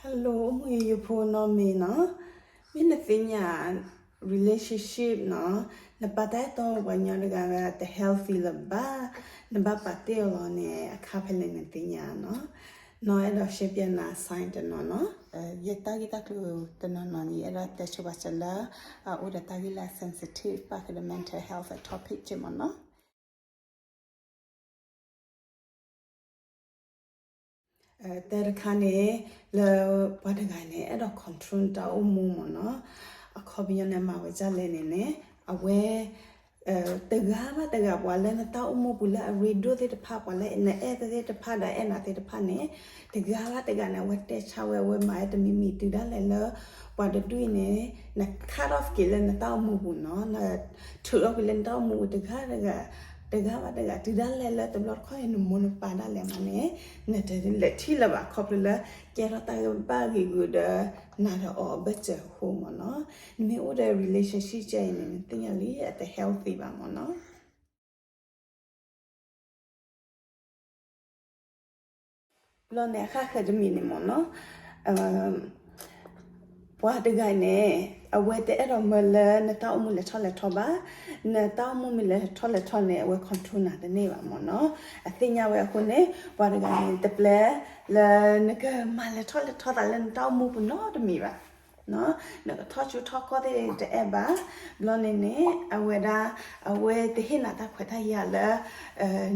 Hello အိၣ်မူယဖိနီၢ်မ့ၢ်နီၤ, မ့ၢ်နသ့ၣ်ညါ relationship နီၤ, နပာ်တၢ်အဲၣ်တီပှၤကညီတဂၤတ healthy လၢၤဘၣ်, နဘၣ်ပာ်တ့ၢ်အီၤလီၤန့ၣ် အခါဖဲလဲၣ်နသ့ၣ်ညါနီၤ, နီၤအဲၣ်ဒိး share ပျဲနၤ sign တနီၤနီၤ, ယတၢ်ဂ့ၢ်တၢ်ကျိၤတနီၤနီၤန့ၣ် ယအဲၣ်ဒိးတဲဆိပာ်စၢၤလၢ အအိၣ်ဒီးတၢ်ဂ့ၢ်လၢ sensitive ပာ်ဃုာ်ဒီး mental health အ topic က့မ့ၢ်နီၤ. တၢ်တခါန့ၣ် လၢပှၤတဂၤန့ၣ် အဲၣ်ဒိး control နတၢ်အိၣ်မူမ့ၢ်နီၤ, အခီပညီန့ၣ် မၤဝဲဒ်လဲၣ်န့ၣ်န့ၣ် အဝဲ တဂၤဘၣ်တဂၤ ပှၤလၢနတၢ်အိၣ်မူပူၤလၢအရ့ဒိၣ်သ့ၣ်တဖၣ် ပှၤလၢနအဲၣ်သ့ၣ်တဖၣ်ဒီးအဲၣ်နၤသ့ၣ်တဖၣ်န့ၣ် တဂၤဘၣ်တဂၤန့ၣ် အဝဲတဲဆါဝဲ အဝဲမၤဝဲတမံၤမံၤ တုၤဒၣ်လဲာ်လၢ ပှၤတဒူၣ်အံၤန့ၣ် န cut off က့ၤလၢနတၢ်အိၣ်မူပူၤနီၤ, နထုးထီၣ်ကွံာ်လၢနတၢ်အိၣ်မူပူၤတဂၤတဂၤ တဂၤဘၣ်တဂၤ တုၤဒၣ်လဲာ်လၢတဘျီတခီၣ်အံၤ နမိၢ်နပၢ်ဒၣ်လဲာ်မးန့ၣ် နတလဲၤထံၣ်လၢၤဘၣ် ခီဖျိလၢ ကဲထီၣ်တၢ်ဂ့ၢ်ဘၣ်ဂ့ၤဂ့ၤဒီး နၤဒီးအီၤအဘၢၣ်စၢၤအဃိမ့ၢ်နီၤ, နမ့ၢ်အိၣ်ဒီး relationship ကဲအံၤန့ၣ် နသ့ၣ်ညါလံ အတ healthy ဘၣ်မ့ၢ်နီၤ. ဘျီန့ၣ် အဃၣ်ဃၢၤတမံၤန့ၣ်မ့ၢ်နီၤ, ပှၤတဂၤန့ၣ် အဝဲတအဲၣ်ဒိးမၢလၢနတၢ်အိၣ်မူလဲၤထီၣ်လဲၤထီဘၣ်, နတၢ်အိၣ်မူမ့ၢ်လဲၤထီၣ်လဲၤထီန့ၣ် အဝဲ control နၤတန့ၢ်ဘၣ်မ့ၢ်နီၤ, အသ့ၣ်ညါဝဲအဃိန့ၣ် ပှၤတဂၤန့ၣ် တပျဲလၢနကမၤလဲၤထီၣ်လဲၤထီသးလၢနတၢ်အိၣ်မူပူၤနီတမံၤဘၣ် နကထီၣ်ကၠိထီၣ်ကီၢ်သ့ၣ်တအဲၣ်ဘၣ်, ဘျီန့ၣ်န့ၣ် အဝဲဒၣ် အဝဲတဟ့ၣ်နၤတၢ်ခွဲးတၢ်ယာ်လၢ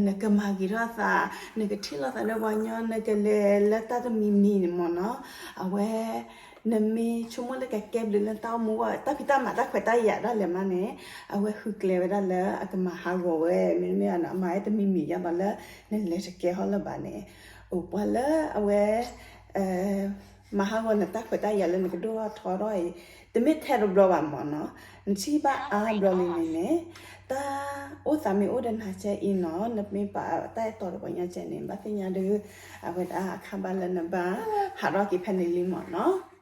နကမၤဂ့ၤထီၣ်သး, နကထံၣ်လိာ်သးဒီးပှၤကညီ, နကလဲၤလၢတၢ်တမံၤမံၤန့ၣ်မ့ၢ်နီၤ, အဝဲ နမ့ၢ်ဆိကမိၣ်လၢကကဲဘျုးလၢနတၢ်အိၣ်မူအဂီၢ် တၢ်ဖံးတၢ်မၤတၢ်ခွဲးတၢ်ယာ်ဒၣ်လဲာ်မးန့ၣ် အဝဲဃုကျဲဝဲဒၣ်လၢအကမၤဟးဂီၤဝဲ, မ့မ့ၢ်အမၤဝဲတမံၤမံၤယါဘၣ်လၢ နလဲၤတကဲဟီၣ်လၢၤဘၣ်န့ၣ်, အိၣ်ပှၤလၢအဝဲ မၤဟးဂီၤနတၢ်ခွဲးတၢ်ယာ်လၢနကဒိၣ်ထီၣ်ထီထီၣ်အံၤ တမ့ၢ်ထဲတဘျီဘၣ်မ့ၢ်နီၤ, နထံၣ်ဘၣ်အါဘျီလံန့ၣ်န့ၣ်, တၢ်အိၣ်သးမ့ၢ်အိၣ်ဒီးနၤကဲအံၤနီၤ, နမ့ၢ်ပာ်တၢ်အဲၣ်တီဒီးပှၤကညီကဲန့ၣ် ဘၣ်သ့ၣ်ညါဒီး အဝဲဒၣ်အခါဘၣ်လၢနဘၣ်ဟးထီၣ်က့ၤဖဲန့ၣ်လံမ့ၢ်နီၤ.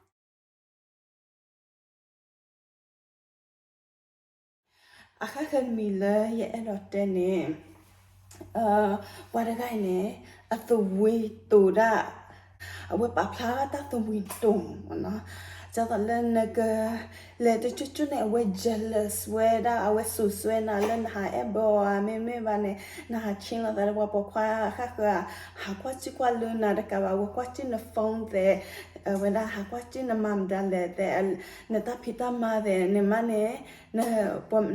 အဃၣ်ဃၢၤတမံၤလၢယအဲၣ်ဒိးတဲန့ၣ်, ပှၤတဂၤအံၤန့ၣ် အသဝံတိၤဒၣ်, အဝဲပာ်ဖျါထီၣ်တၢ်သဝံတိၤမ့ၢ်နီၤ, ဒ်သိးလၢနက လဲၤတကၠိကၠိန့ၣ် အဝဲ jealous ဝဲဒၣ်, အဝဲစူးစွဲနၤလၢနဟးအဲၣ်ဘၢအီၤဧါ, မ့မ့ၢ်ဘၣ်န့ၣ် နဟးဆ့လိာ်သးဒီးပှၤပိာ်ခွါအဃၣ်ဃၢၤဧါ, ဟးကွၢ်စ့ၢ်ကွၢ်လၢနၤတကးဘၣ် အဝဲကွၢ်စ့ၢ်န phone သဲး, အဝဲဒၣ်ဟးကွၢ်စ့ၢ်နမၤမတၤလဲၣ်သဲး, နတၢ်ဖံးတၢ်မၤသဲးန့ၣ်မးန့ၣ်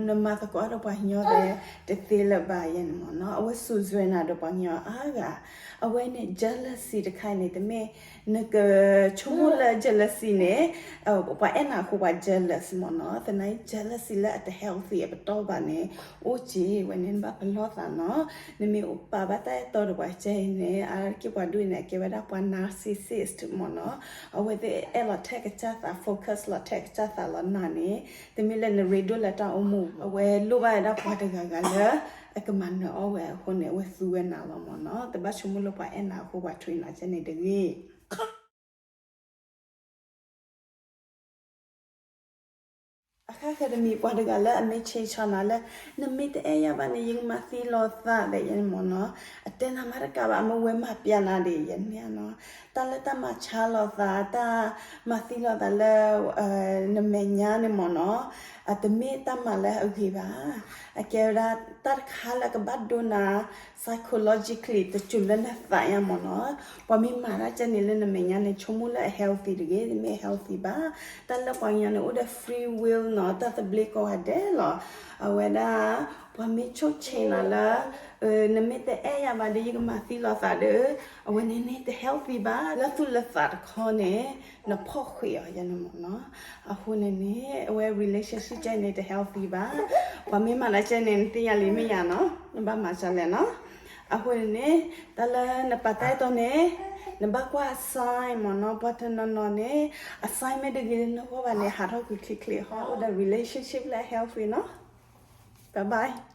နမၤသကိးဒီးပှၤကညီသဲး တသ့လၢၤဘၣ်ယဲန့ၣ်မ့ၢ်နီၤ, အဝဲစူးစွဲနၤဒီးပှၤကညီအါဂၤ, အဝဲန့ၣ် jealousy တခါအံၤန့ၣ် တမ့ၢ် နကဆိကမိၣ်လၢ jealousy န့ၣ် ပှၤအဲၣ်နၤအဃိပှၤ jealous မ့ၢ်နီၤ, သနာ်က့ jealousy လၢအတ healthy အပတီၢ်ဘၣ်န့ၣ် အိၣ်က့ၤဝဲန့ၣ် နဘၣ်ပလီၢ်သးနီၤ, နမ့ၢ်ပာ်ဘၣ်တၢ်အဲၣ်တီဒီးပှၤကဲအံၤန့ၣ် အါတက့ၢ်ပှၤဒိၣ်အံၤန့ၣ် အကဲဝဲဒၣ်ပှၤ narcissist မ့ၢ်နီၤ, အဝဲသ့ၣ်အဲၣ်လီၤထဲကစၢ်သး focus လီၤထဲကစၢ်သးလီၤနၤန့ၣ်, တမ့ၢ်လၢနရ့ဒိၣ်လၢတၢ်အိၣ်မူ, အဝဲလိၣ်ဘၣ်ဝဲဒၣ်ပှၤတဂၤဂၤလၢ အကမၤနၢၤအီၣ်ဝဲအဃိန့ၣ် အဝဲသူဝဲနၤလီၤမ့ၢ်နီၤ, တဘၣ်ဆိကမိၣ်လၢပှၤအဲၣ်နၤအဃိပှၤ treat နၤကဲန့ၣ်တဂ့ၤ. အဃၣ်ဃၢၤတမံၤ ပှၤတဂၤလၢအမ့ၢ်ဆ့ဆီနၤလၢ နမ့ၢ်တအဲၣ်ယၤဘၣ်န့ၣ် ယကမၤသံလိာ်သးဒီးယဲန့ၣ်မ့ၢ်နီၤ, အတဲနၤမးတကးဘၣ် အမ့ၢ်ဝဲမၤပျဲနၤဒ်ယဲန့ၣ်နီၤ, တၢ်လၢတၢ်မၤဆါလိာ်သး တၢ်မၤသံလိာ်သးလၢ နမဲာ်ညါန့ၣ်မ့ၢ်နီၤ, အတမ့ၢ်တၢ်မၤလၢအဂ့ၤဘၣ်, အကဲဝဲဒၣ်တၢ်တခါလၢအကဘၣ်ဒိနၤ psychologically တစိၤလၢနသးညါမ့ၢ်နီၤ, ပှၤမ့ၢ်မၤတၢ်ကဲန့ၣ်လၢနမဲာ်ညါန့ၣ် ဆိကမိၣ်လၢအ healthy တဂ့ၤ, တမ့ၢ်အ healthy ဘၣ်, တၢ်လၢပှၤကညီန့ၣ် အိၣ်ဒီး free will နီၤ, တၢ်သဘျ့ကိးဂၤဒဲးလီၤ, အဝဲဒၣ် ပှၤမ့ၢ်ဆိၣ်ဆ့နၤလၢ နမ့ၢ်တအဲၣ်ယၤဘၣ်ဒီး ယကမၤသံလိာ်သးဒီး အဝဲန့ၣ်န့ၣ် တ healthy ဘၣ်, လၢသူၣ်လၢသးတခီန့ၣ် နဖီၣ်ဃံးအီၤယဲန့ၣ်မ့ၢ်နီၤ, အဃိန့ၣ်န့ၣ် အဝဲ relationship ကဲန့ၣ် တ healthy ဘၣ်, ပှၤမ့ၢ်မၤတၢ်ကဲန့ၣ် နသ့ၣ်ညါလံမ့ၢ်ယၤနီၤ, နဘၣ်မၤစၢၤလဲၣ်နီၤ, အဃိန့ၣ်န့ၣ် တၢ်လၢနပာ်တၢ်အဲၣ်တီန့ၣ် နဘၣ်ကွၢ် sign မ့ၢ်နီၤ, ပှၤတနီၤနီၤန့ၣ် အ sign မ့ၢ်တဂ့ၤလၢနဂီၢ်ဘၣ်န့ၣ် ဟးထီၣ်ကွံာ်ချ့ချ့ ဟီၣ်အိၣ်ဒီး relationship လၢအ healthy နီၤ, bye bye.